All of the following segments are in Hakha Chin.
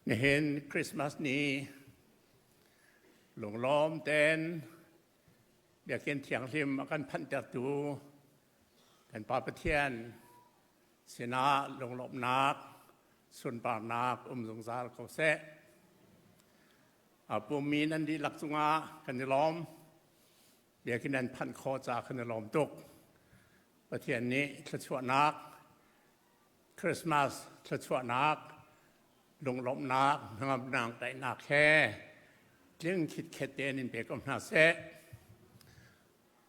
Nihin Christmas ni lunglawm ten Biakinn thianghlim a kan phanhtertu kan Pa Pathian sinah lunglawmhnak sunparnak um zungzal ko seh. A pummi nan dihlak cungah kan i lawm. Biakinn nan phanh khawh caah kan i lawm tuk. Pathian nih thluachuahnak Christmas thluachuahnak, lunglawmhnak, hnangamnak, daihnak he tling khitkhet tein in pe ko hna seh.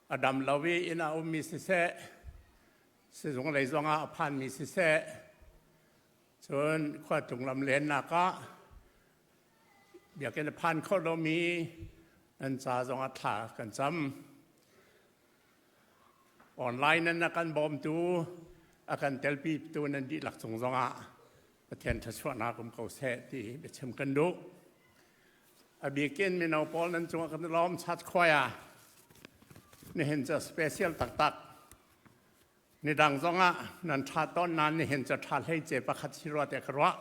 A dam lo i inn ah ummi siseh, sizung lei zongah a phanmi siseh, cun khua tlung lam lennak ah biakinn a phan kho lomi nan ca zongah thla kan cam. Online in a kan bawmtu, a kan telpitu nan dihlak cung zongah Pathian thluachuahnak um ko seh ti biachim kan duh. A bikin mino pawl nan cungah kan lawm chat khoya. Nihin cu special taktak. Nidang zongah nan tha tawn nan nihin cu tha hlei ce pakhat si rua te ka ruah.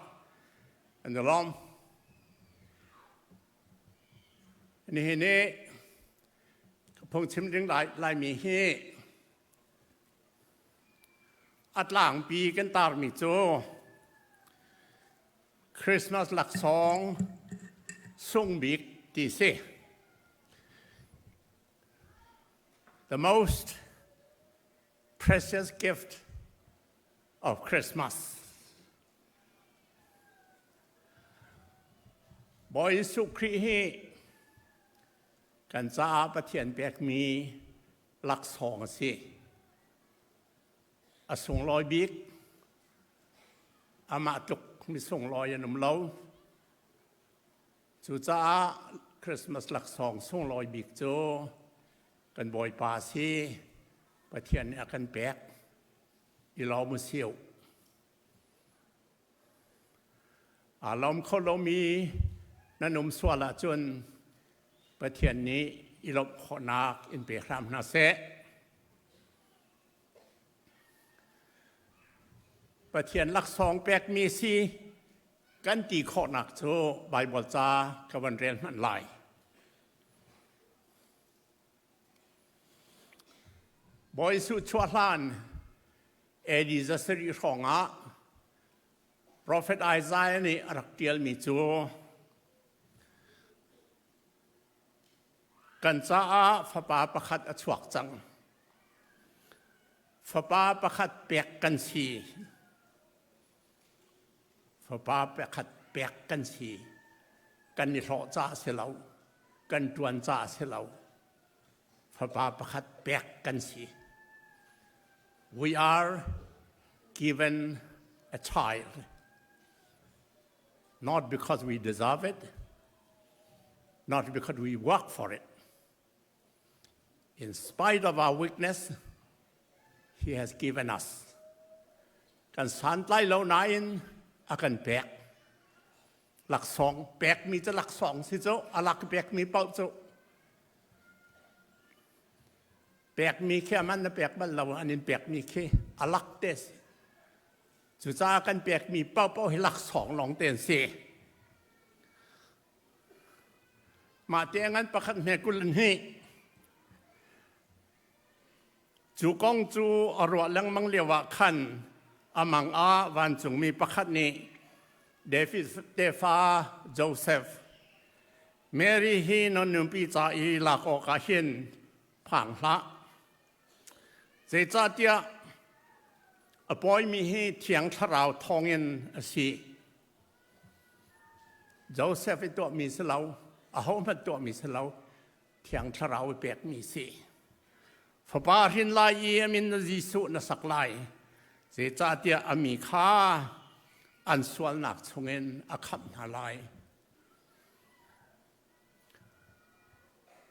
An lawm. Nihin i phungchim ding Laimi hi a tlangpi kan tarmi cu Christmas laksawng sung bik ti si. The most precious gift of Christmas. Bawi Jesuh Khrih hi kan caah Pathian pekmi laksawng a si. A sunglawi bik, amah tluk mi sunglawi an um lo. Cucaah Christmas laksawng sunglawi bik cu kan Bawipa a si. Pathian nih a kan pek. I lawm u sih. Aa lawm kho lomi nan um sual ahcun Pathian nih i lawmh khawhnak in pe hram hna seh. Pathian laksawng pekmi si kan ti khawhnak cu Baibal ca ka van rel hmanh lai. Bawi Jesuh chuah hlan AD zasarih hrawng ah Profet Isaiah nih a rak ṭialmi cu kan caah fapa pakhat a chuak cang. Fapa pakhat pek kan si. Fapa pakhat pek kan si. Kan i hlawh ca a si lo. Kan ṭuan ca a si lo. Fapa pakhat pek kan si. We are given a child, not because we deserve it, not because we work for it. In spite of our weakness, He has given us. Kan santlai lo nain a kan pek. Laksawng pekmi cu laksawng si cu, a lak pekmi paoh cu Pekmi khi aman na pek bal lo, an in pekmi khi a lak te si. Cucaah kan pekmi paohpaoh hi laksawng lawng te an si. Mah te ngan pakhat hme kul in hi cu kong cu a ruah lengmang lio ah khan amang ah vancungmi pakhat nih David tefa Joseph Mary hi na nupi ca i lak awkah hin phang hlah. Zeicahtiah a pawimi hi Thiang Thlarau thawngin a si. Joseph i tuahmi si lo, ahohmanh tuahmi si lo, Thiang Thlarau i pekmi si. Fapa hrin lai i a min Jesuh na sak lai. Zeicahtiah a mi kha an sualnak chungin a khamh hna lai.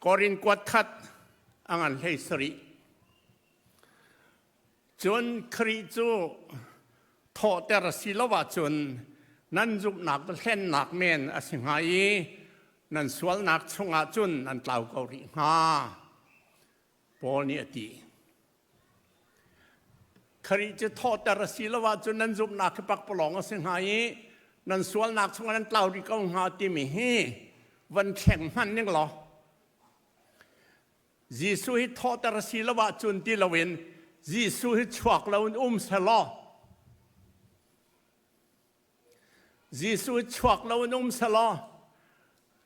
Korin kuat khat a ngan hlei sarih. Cun Khrih cu thawhter a si lo ahcun nan zumhnak hlennak men a si hnga i nan sualnak chungah cun nan tlau ko rih hnga. Paul nih a ti. Khrih cu thawhter a si lo ahcun nan zumhnak hi pakpalawng a si hnga i Nan sualnak chungah nan tlau rih ko hnga timi hi van thleng hman ning law Jesuh hi thawhter a si lo ahcun ti loin Jesuh hi chuak loin um selaw Jesuh hi chuak loin um selaw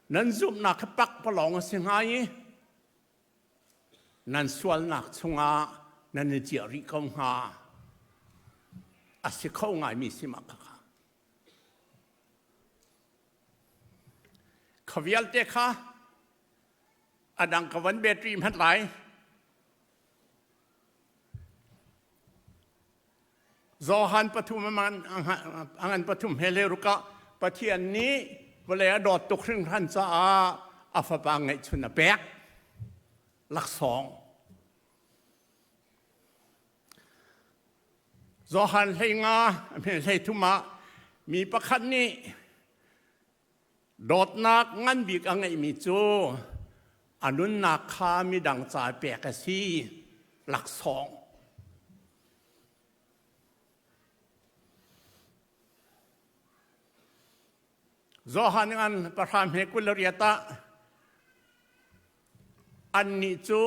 nan zumhnak hi pakpalawng a si hnga i nan sualnak chungah nan i ciah rih ko hnga. A si kho ngaimi si mah khakha. Kha vialte kha a dang ka van battery hmanh lai. Johan pathum angan pathum he le ruka Pathian nih vawlei a dawt tuk hringhran caah a fapa ngeihchun a pek laksawng. Johan hlei nga hlei thum ah mi pakhat nih Dawtnak ngan bik a ngeihmi cu a nunnak kha midang ca pek a si laksawng. Johan ngan pahram he 28 ah annih cu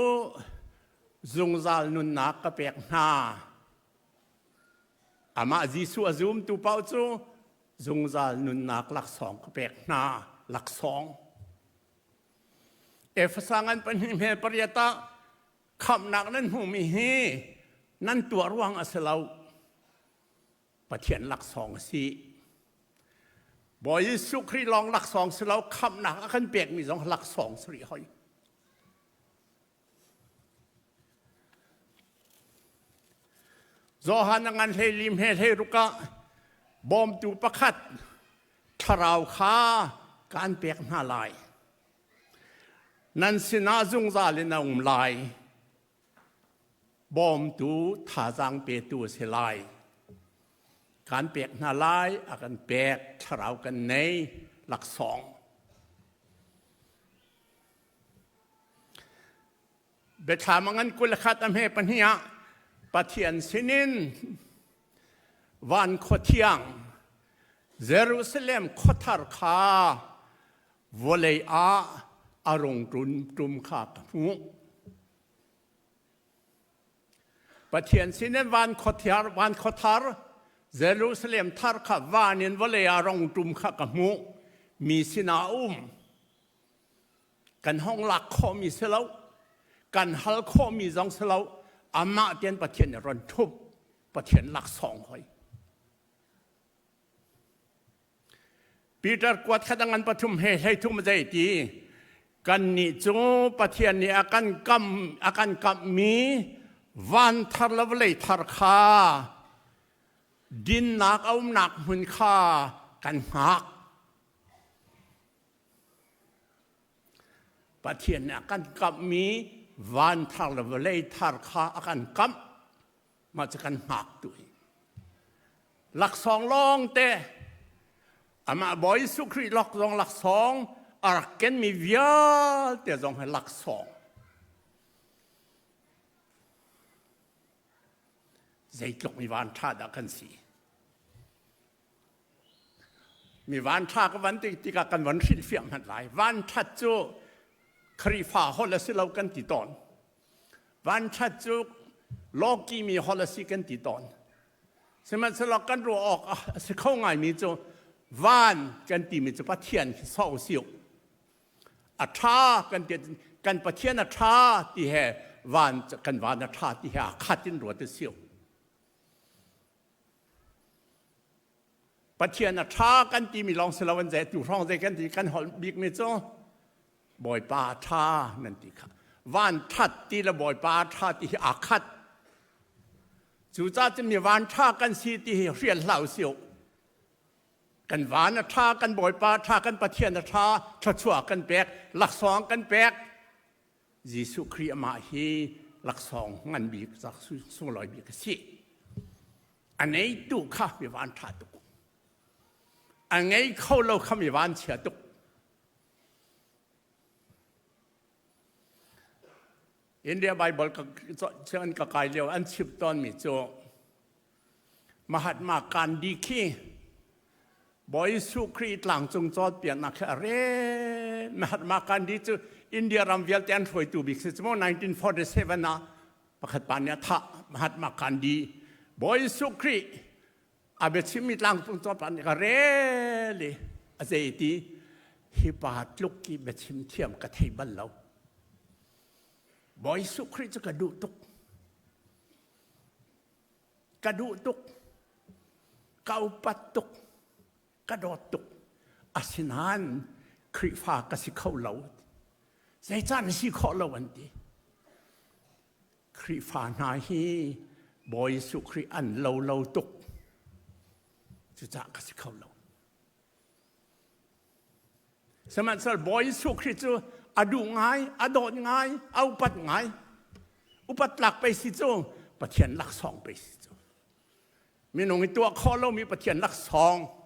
zungzal nunnak ka pek hna. Amah Jesuh a zumtu paoh cu zungzal nunnak laksawng ka pek hna laksawng Efesa ngan pahnih hme pariat ah khamhnak nan hmuhmi hi nan tuah ruang a si lo Pathian laksawng a si Bawi Jesuh Khrih lawng laksawng si lo khamhnak a kan pekmi zong laksawng si rih hoi Johan a ngan hlei lim he hlei ruk ah bawmtu pakhat thlarau kha kaan pek hna lai. Nan sinah zungzal in a um lai. Bawmtu thazaang petu a si lai. Kaan pek hna lai, a kan pek, thlarau kan nei, laksawng. Biathlam a ngan 21 a hme pahnih ah Pathian sinin van khua thiang Jerusalem khuathar kha vawlei ah a rung ṭun ṭum kha ka hmuh. Pathian sinin van khuathar van khuathar Jerusalem thar kha van in vawlei ah rung ṭum kha ka hmuh. Mi sinah a um. Kan hong lak khawhmi si lo, kan hal khawhmi zong si lo, amah tian Pathian nih ron ṭhup, Pathian laksawng hoi. Peter kuat khat ngan pathum he hlei thum zei ti kan nih cu Pathian nih a kan kam a kan kamhmi van thar le vawlei thar kha dinnak a umnak hmun kha kan hngak. Pathian nih a kan kamhmi van thar le vawlei thar kha a kan kamh. Mah cu kan hngak tu hi. Laksawng lawng te amah Bawi Jesuh Khrih lok zong laksawng a rak kenmi vialte zong hi laksawng. Zeitluk mi van ṭha dah kan si. Mi vanṭha ka van ti tikah kan van hrilhfiah hmanh lai. Vanṭhat cu Khrihfa holh a si lo kan ti tawn. Vanṭhat cu lawki mi holh a si kan ti tawn. Sihmanhsehlaw kan ruah awk a si kho ngaimi cu van kan timi cu Pathian khi sawh usih. A ṭha kan ti kan Pathian a ṭha ti he van kan van a ṭha ti he aa khat in ruat a si. Pathian a ṭha kan timi lawng si lo an zei tu hrawng zei kan ti kan holh bikmi cu Bawipa a ṭha nan ti kha van ṭhat ti le Bawipa a ṭha ti hi aa khat cucaah cun mi van ṭha kan si ti hi hrial hlah usih kan van a ṭha kan Bawipa a ṭha kan Pathian a ṭha thluachuah kan pek laksawng kan pek Jesuh Khrih amah hi laksawng ngan bik sunglawi bik a si. A ngeitu kha mi van ṭha tuk. A ngei kho lo kha mi van chia tuk. India Bible ka an ka kai lio an chim tawnmi cu Mahatma Gandhi khi Bawi Jesuh Khrih tlangcung cawnpiaknak khi a re. Mahatma Gandhi cu India ram vialte an hruaitu bik si cu 1947 ah pakhat pa nih a thah Mahatma Gandhi. Bawi Jesuh Khrih a biachimmi tlangcung cawnpiaknak a rel i a zei ti hi pa tluk i biachim thiam ka thei bal lo. Bawi Jesuh Khrih cu ka duh tuk. Ka duh tuk. Ka upat tuk. Ka dawt tuk. Asinain Khrihfa ka si kho lo. Zeicah na si khawh lo an ti. Khrihfa hna hi Bawi Jesuh Khrih an lo lo tuk. Cucaah ka si kho lo. Sihmanhsehlaw Bawi Jesuh Khrih cu a duh ngai, a dawt ngai, a upat ngai. Upat tlak pei si cu Pathian laksawng pei si cu. Minung i tuah khawh lomi Pathian laksawng.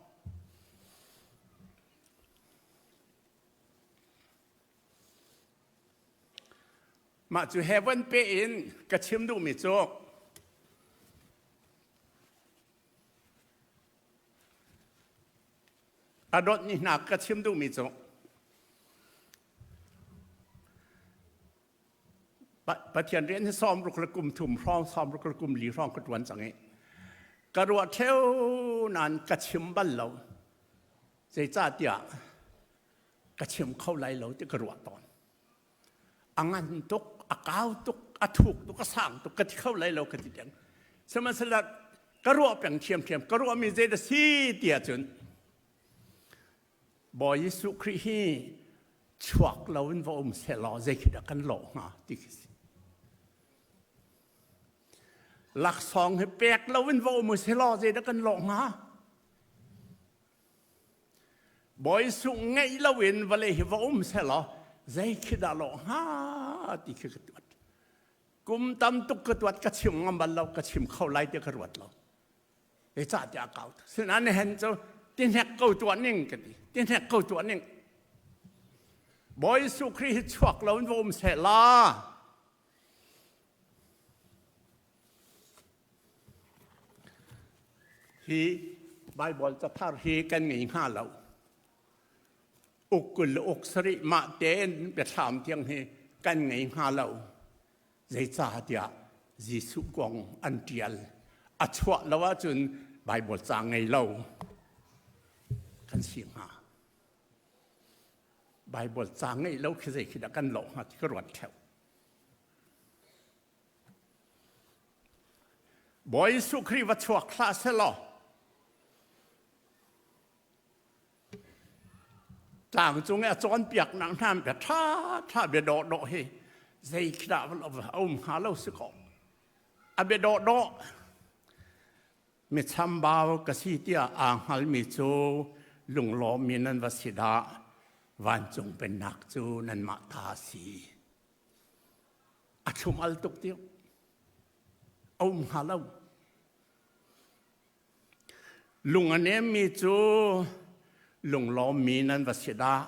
Mah cu heaven pe in ka chim duhmi cu A dawt ni hna ka chim duhmi cu Pathian rian hi 60 le kum thum hrawng 60 le kum li hrawng ka ṭuan cang i ka ruah ṭheo nain ka chim bal lo. Zeicahtiah ka chim kho lai lo ti ka ruah tawn. A ngan tuk, a kau tuk, a thuk tuk, a sang tuk, ka ti kho lai lo ka ti deng. Sihmanhsehlaw ka ruah peng ṭhiamṭhiam, ka ruahmi zei dah si ti ahcun Bawi Jesuh Khrih hi chuak lo in va um sehlaw zei khi dah kan lawh hnga ti khi si. Laksawng hi pek lo in va um sehlaw zei dah kan lawh hnga? Bawi sung ngeih loin vawlei hi va um sehlaw zei khi dah lawh hnga ti khi ka tuat. Kum tam tuk ka tuat ka chim ngam bal lo ka chim kho lai ti ka ruat lo. Zeicahtiah a kau. Sinain hen cu tihnek ko tuah ning ka ti. Tihnek ko tuah ning. Bawi Jesuh Khrih hi chuak lo in va um sehla. Hi Baibal cathar hi kan ngei hnga lo. Uk 20 le uk sarih mah tein biathlam tiang hi kan ngei hnga lo. Zeicahtiah Jesuh kong an ṭial. A chuah lo ahcun Baibal ca ngei lo kan si hnga. Baibal ca ngeih lo khi zei khi dah kan lawh hnga ti ka ruat ṭheo. Bawi Jesuh Khrih va chuak hlah selaw tlang cung i a cawnpiaknak hna bia ṭha ṭha bia dawhdawh hi zei khi dah a um hnga lo si kaw a bia dawhdawh mi chambau ka si tiah aa hngalmi cu lunglawmmi nan va si dah vancung pennak cu nanmah ta a si. A thlum al tuk tiu. A um hnga lo. Lung a nemmi cu lunglawmmi nan va si dah,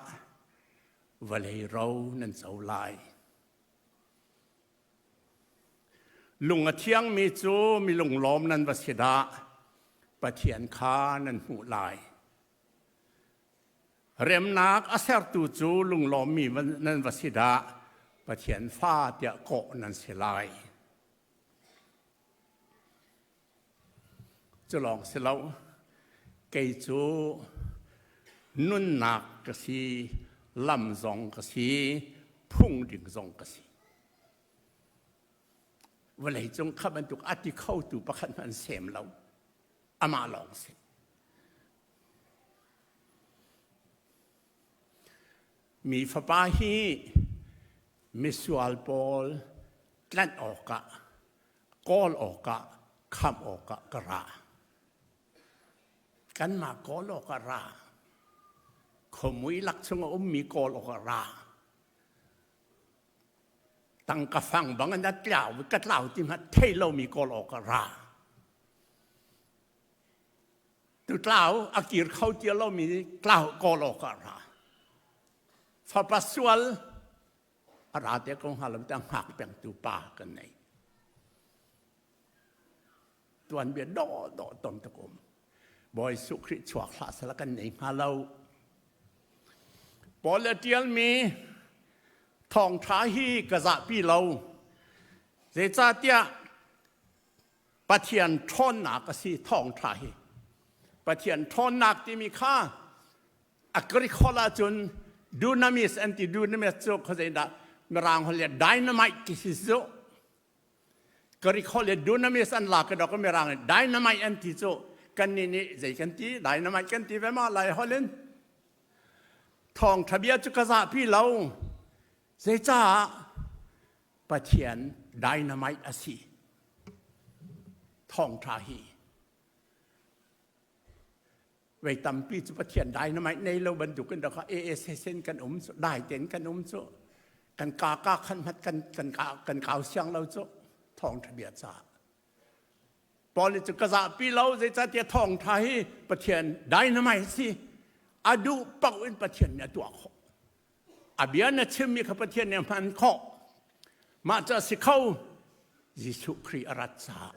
vawlei ro nan co lai. Lung a thiangmi cu mi lunglawm nan va si dah, Pathian kha nan hmuh lai. Remnak a sertu cu lunglawmmi nan va si dah, Pathian fa tiah kawh nan si lai. Cu lawng si lo, kei cu nunnak ka si, lam zong ka si, phung ding zong ka si. Vawlei cung kha bantuk a ti khotu pakhat hmanh an sem lo. Amah lawng si. Mi fapa hi misual pawl tlanh awkah, kawl awkah, khamh awkah ka ra. Kanmah kawl awkah ra. Khuamui lak chung a ummi kawl awkah ra. Tangka fang bang in a tlau, ka tlau ti hmanh thei lomi kawl awkah ra. Tu tlau a kir kho ti lomi tlau kawl awkah ra. Fapa sual a ra te ko hnga lo ta hngak pengtu pa kan nei. Tuan bia dawh dawh tom tuk um. Bawi Jesuh Khrih chuak hlah sala kan nei hnga lo. Paul a ṭialmi thawngṭha hi ka zahpi lo. Zeicahtiah Pathian ṭhawnnak a si thawngṭha hi. Pathian ṭhawnnak timi kha a Greek holh ahcun dunamis an ti dunamis cu khuazeidah Mirang holh le dynamite ti si cu. Greek holh le dunamis an lak i dok Mirang in dynamite an ti cu kannih nih zei kan ti dynamite kan ti ve ma Lai holh in thawngṭha bia cu ka zahpi lo zeicah Pathian dynamite a si thawngṭha hi Vei tampi cu Pathian dynamite nei lo bantukin rak ASSN kan um cu dai tein kan um cu kan ka ka khan hmat kan kan ka kan kau siang lo cu thawngṭha bia caah Paul nih cu ka zahpi lo zeicahtiah thawngṭha hi Pathian dynamite si a duh paoh in Pathian nih a tuah khawh a bia na chimmi kha Pathian nih a hman khawh mah cu a si kho Jesuh Khrih a rat caah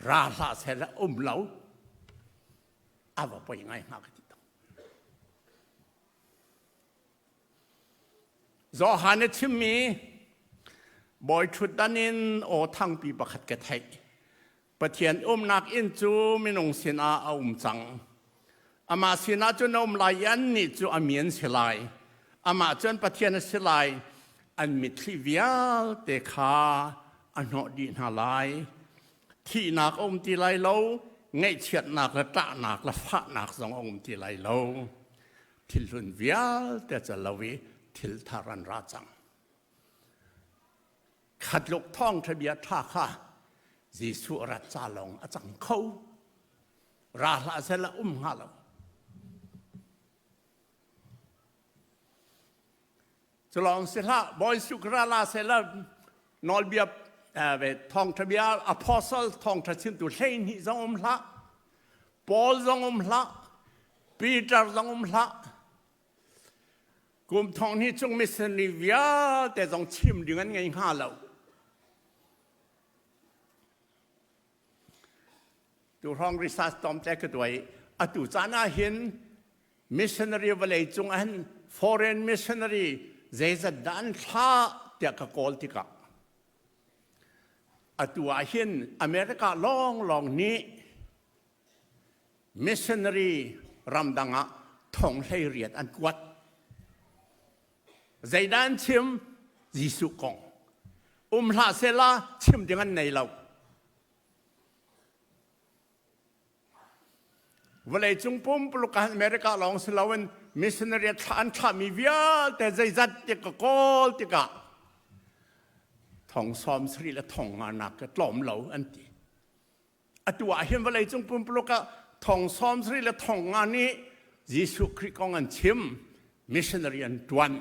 ra hlah seh um lo a va poi ngai hnga ka ti tung. Johan a chimmi bawi ṭhutdan in aw thangpi pakhat ka theih. Pathian umnak inn cu minung sinah a um cang. Amah sinah cun a um lai i annih cu a mi an si lai. Amah cun Pathian a si lai. An mitthli vialte kha a hnawh dih hna lai. Thihnak a um ti lai lo, ngaihchiatnak le ṭahnak le fahnak zong a um ti lai lo. Thil hlun vialte cu lo i thil thar an ra cang. Khatluk thawngṭha bia ṭha kha Jesuh rat ca lawng a cang kho. Ra hlah seh la um hnga lo. Culawng si hlah, Bawi Sukra la seh la nawlbia thawngṭha bia apostle thawngṭha chimtu 12 zong um hlah, Paul zong um hlah, Peter zong um hlah. Kum thong hnih chung missionary vialte zong chim ding an ngei hnga lo. Tu hrawng research tom te ka tuai atu caan ah hin missionary vawlei cung ah hin foreign missionary zeizat dah an thlah tiah ka kawl tikah atu ah hin America lawnglawng nih missionary ramdang ah thong 18 an kuat. Zeidah an chim? Jesuh kong. Um hlah sehla chim ding an nei lo. Vawleicung pumpuluk ah America lawng si loin missionary an thlahmi vialte zeizat ti ka kawl tikah thong 70 le thong nga nak ka tlawm lo an ti. Atu ah hin vawleicung pumpuluk ah thong 70 le thong nga nih Jesuh Khrih kong an chim, missionary an tuan.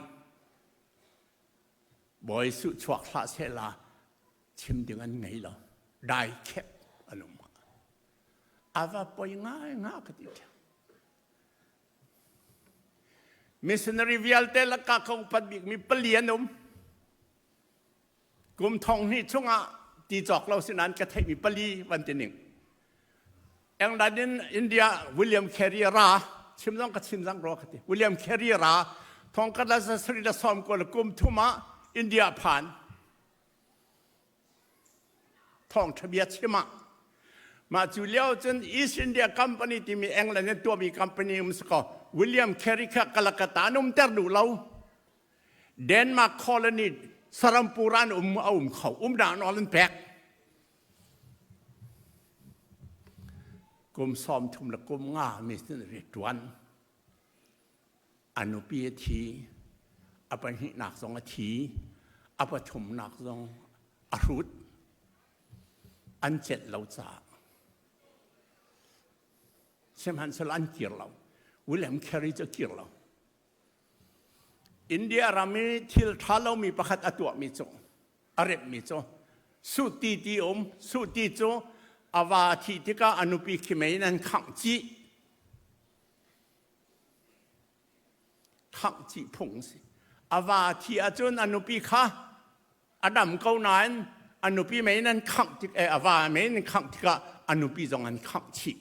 Bawi Jesuh chuak hlah sehla chim ding an ngei lo. Dai khep an um. Ava poi ngai nga ka ti ṭheo. Missionary vialte lakah ka upat bikmi pali an um. Kum thong hnih chungah ti cawk lo sinain ka theihmi pali van ti ning. England in India William Carey ra chim zong ka chim zang ro ka ti. William Carey ra thong ka la sari la som ko kum thum ah India phan. Thong thabia chim ah mah cu lio cun East India Company timi England in tuahmi company um si ko William Carey kha Calcutta an umter duh lo. Denmark colony Sarampur an um a um kho um dah nawl an pek. Kum 30 le kum nga mi sin ri tuan. A nupi a thi, a pahnihnak zong a thi, a pathumnak zong a hrut. An celh lo caah. Sihmanhsehlaw an kir lo. William Carey cu a kir lo. India ram i thil ṭha lomi pakhat a tuahmi cu a remhmi cu suhti ti um suhti cu a va a thih tikah a nupi khi mei in an khangh chih khangh chih phung a si a va a thih ahcun a nupi kha a dam ko nain a nupi mei in an khangh tik eh, a va mei in an khangh tikah a nupi zong an khangh chih.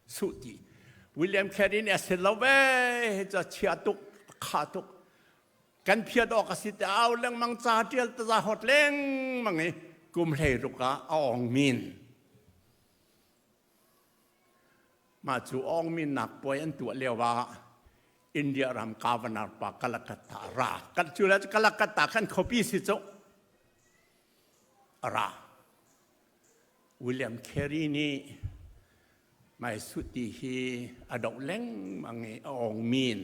Suh ti. William Carey nih a si lo ve ca chia tuk kha tuk kan phiat awk a si te au lengmang ca tial taza hot lengmang i kum hlei ruk ah a ong min. Mah cu ong min nak puai an tuah lio ah India ram governor pa Calcutta ra. Kan cu le Calcutta khan khuapi si cu a ra. William Carey nih Mai Suti hi a doh lengmang i a ong min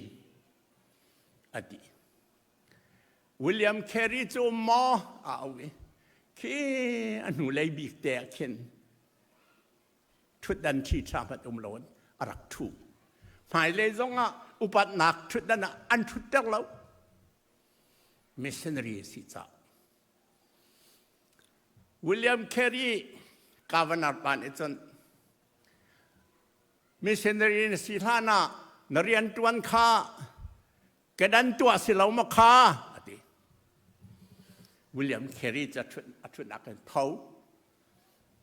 a ti. William Carey cu maw a au i khi a hnulei bik te ah khin ṭhutdan ṭhi ṭha hmanh um loin a rak ṭhu. Hmailei zongah upatnak ṭhutdan ah an ṭhutter lo. Missionary a si caah. William Carey governor pa nih cun missionary na si hlan ah na rianṭuan kha kedan tuah si lo maw kha a ti. William Carey cu a ṭhutnak in tho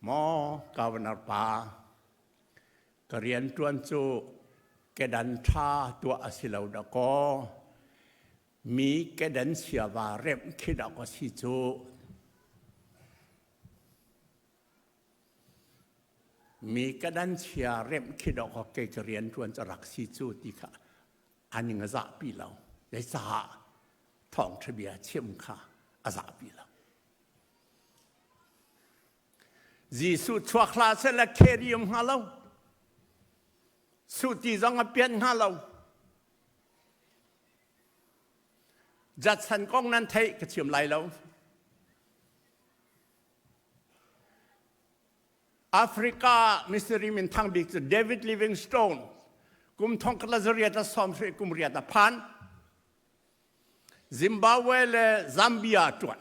maw governor pa ka rianṭuan cu kedan ṭha tuah a si lo dakaw mi kedan siava remh khi dah ka si cu. Mi kedan chia remh khi dah ka kei ka rian ṭuan cu rak si cu ti kha an ing a zahpi lo. Zeicah thawngṭha bia chim kha a zahpi lo. Jesuh chuak hlah seh le carry um hnga lo. Suh ti zong a pian hnga lo. Judson kong nan theih ka chim lai lo. Africa missionary minthang bik cu David Livingstone kum thong khat le zariat le sawm hri kum riat a phan. Zimbabwe le Zambia tuan.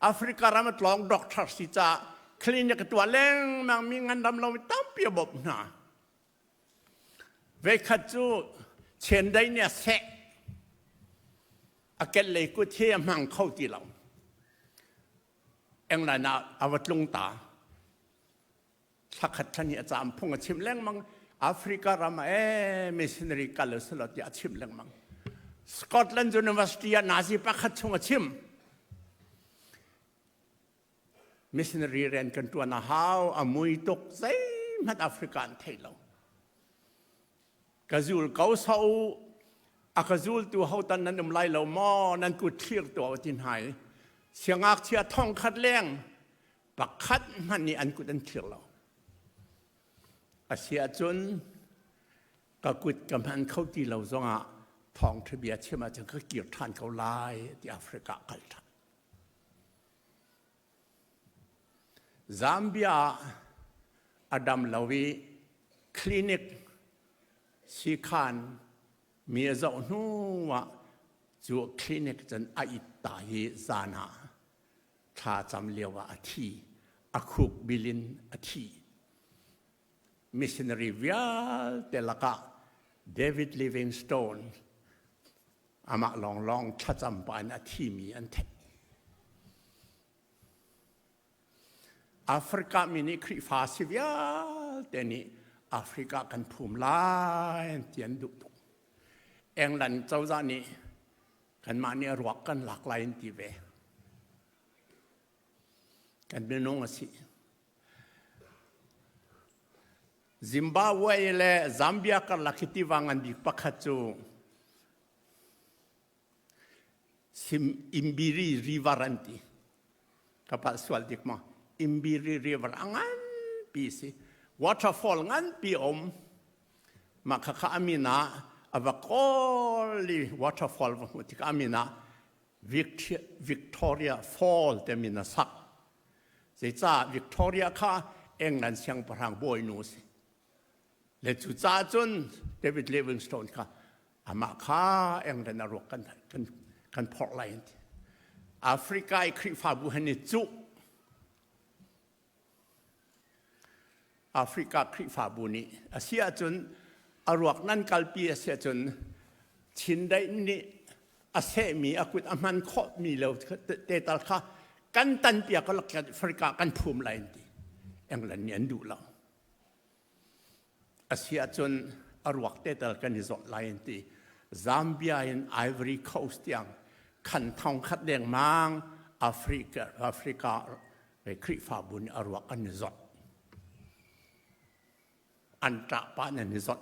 Africa ram a tlawng doctor si ca clinic tuah lengmang mi ngandam lo mi tampi a bawmh hna. Voikhat cu chiandeih nih a seh. A kehlei kut hi a hmang kho ti lo. England ah a va tlung ta. Thlakhat thlan hi a caam phung a chim lengmang. Africa ram ah ee missionary kal u selaw tiah a chim lengmang. Scotland University ah nazi pakhat chung a chim. Missionary rian kan ṭuan a hau, a mui tuk, zeihmanh Africa an thei lo. Ka zul ko so u, a ka zultu hotan nan um lai lo maw, nan kut thlir tuah u ti hna i siangngakchia thong khat leng pakhat hmanh nih an kut an thlir lo. A si ahcun ka kut ka hman kho ti lo zongah thawngṭha bia chim ahcun ka kir ṭhan ko lai ti Africa kal ṭhan. Zambia ah a dam lo i clinic siikhan mi a zoh hnu ah cu clinic cun a it ta i zan ah thla cam lio ah a thi. A khuk bil in a thi. Missionary vialte lakah David Livingstone amah lawnglawng thlacam pah in a thimi an theih. Africa mi nih Khrihfa si vialte nih Africa kan phum lai ti an duh tuk. England cozah nih kanmah nih a ruak kan lak lai an ti ve. Kan minung a si. Zimbabwe le Zambia karlak hi tiva ngan bik pakhat cu Imbiri River an ti. Ka palh sual dik maw? Imbiri River a nganpi si. Waterfall nganpi um. Mah khakha a min ah a va kawl i waterfall va hmuh tikah a min ah Victoria Fall te min a sak. Zeicah Victoria kha England siangpahrang bawinu a si. Le cucaah cun David Livingstone kha amah kha England a ruak kan, kan, kan phorh lai an ti. Africa i Khrihfabu han i cuh. Africa Khrihfabu nih a si ahcun a ruak nan kalpi a si ahcun Chindaih nih a sehmi a kut a hman khawhmi lo te tal kha kan tanpiak ko Africa kan phum lai an ti. England nih an duh lo. A si ahcun a ruak te tal kan i zawt lai an ti. Zambia in Ivory Coast tiang khan thong khat lengmang Africa Africa Khrihfabu nih a ruak an i zawt. An ṭah pah nan i zawt.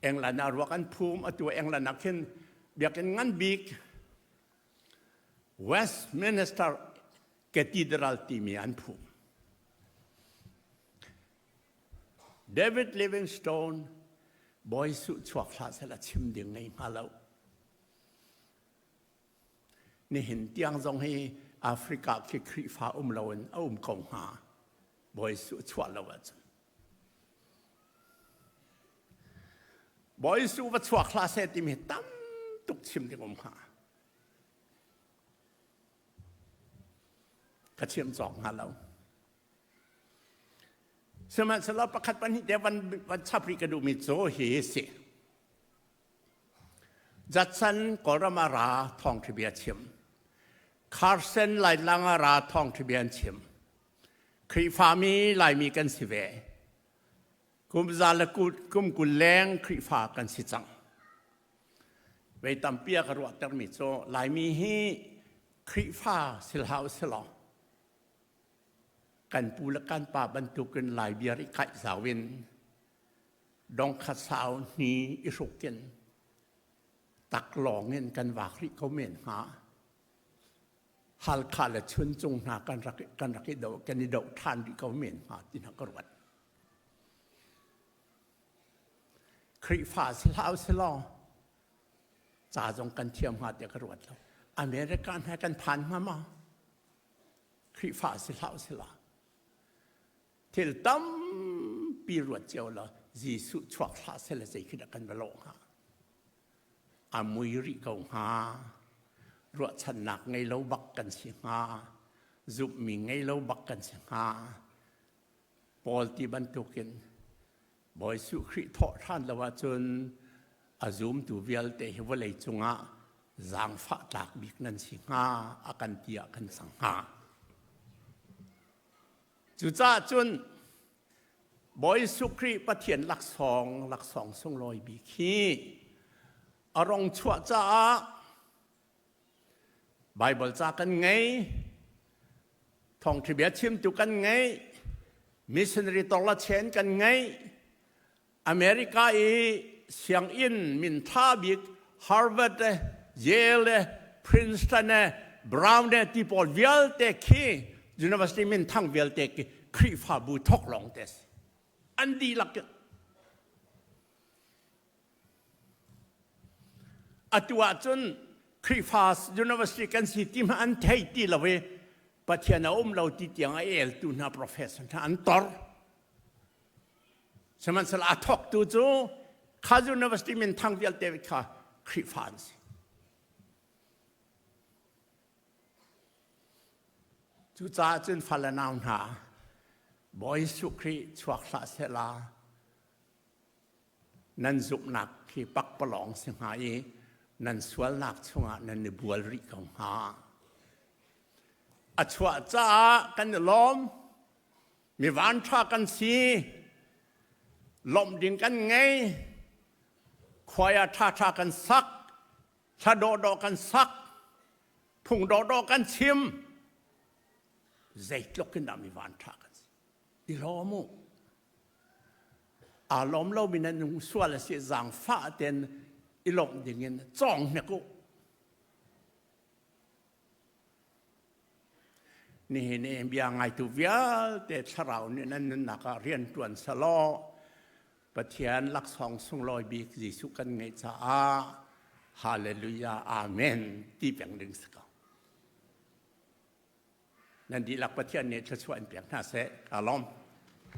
England ah ruak an phum atu England ah khin biakinn ngan bik Westminster Cathedral timi an phum. David Livingstone Bawi Suh chuak hlah seh la chim ding ngei hnga lo. Nihin tiang zong hi Africa khi Khrihfa um loin a um ko hnga. Bawi Suh chuah lo ahcun. Bawi Suh va chuak hlah seh timi tam tuk chim ding um hnga. Ka chim cawk hnga lo. Sihmanhsehlaw pakhat pahnih te van van chap rih ka duhmi cu hi si. Judson Kawlram ah ra thawngṭha bia chim. Carson Laitlang ah ra thawngṭha bia an chim. Khrihfami Laimi kan si ve. Kum za le kum 20 leng Khrihfa kan si cang. Vei tampi a ka ruahtermi cu Laimi hi Khrihfa si hlah usilaw Kan pu le kan pa bantukin Lai biar i kaih zau in dongkhat sau hni i hruk in taklawng in kan vak rih ko men hnga. Halkha le Chuncung hna kan rak kan rak i do kan i doh ṭhan rih ko men hnga ti hna ka ruat. Khrihfa si hlah usilaw ca zong kan thiam hnga tiah ka ruat lo. America hna kan phan hnga ma? Khrihfa si hlah usila thil tampi ruat cio la Jesuh chuak hlah seh zei khi dah kan va lawh hnga? A mui rih ko hnga. Ruahchannak ngei lo bak kan si hnga. Zumhmi ngei lo bak kan si hnga. Paul ti bantukin Bawi Jesuh Khrih thawh ṭhan lo ahcun a zumtu vialte hi vawlei cungah zaangfah tlak bik nan si hnga a kan ti ah kan sang hnga. Cucaah cun Bawi Jesuh Khrih Pathian laksawng laksawng sunglawi bik hi a rong chuah caah Baibal ca kan ngei, thawngṭha bia chimtu kan ngei, missionary torla chen kan ngei, America i sianginn min ṭha bik Harvard le Yale le Princeton le Brown le ti pawl vialte khi university min thang vialte khi Khrihfabu thok lawng te si. An dihlak Atu ahcun Khrihfa university kan si ti hmanh an thei ti lo i Pathian a um lo ti tiang a eltu hna professor hna an tor. Sihmanhsehlaw a thawktu cu kha university minthang vialte kha Khrihfa an si. Cucaah cun fale nau hna, Bawi Jesuh Khrih chuak hlah sehla Nan zumhnak hi pakpalawng si hnga i nan sualnak chungah nan i bual rih ko hnga. A chuah caah kan i lawm, mi vanṭha kan si, lawmh ding kan ngei, khuai ah ṭhaṭha kan sak, hla dawhdawh kan sak, phung dawhdawh kan chim, zeitluk in dah mi vanṭha kan si. I lawm u. Aa lawm lomi nan nung sual a si zaangfah tein i lawmh dingin cawng hnek u. Nihin i bia ngaitu vialte thlarau nih nan nunnak ah rian ṭuan selaw Pathian laksawng sunglawi bik Jesuh kan ngeih caah Hallelujah Amen ti peng ding si ko. Nan dihlak Pathian nih thluachuah in pek hna seh. Ka lawm.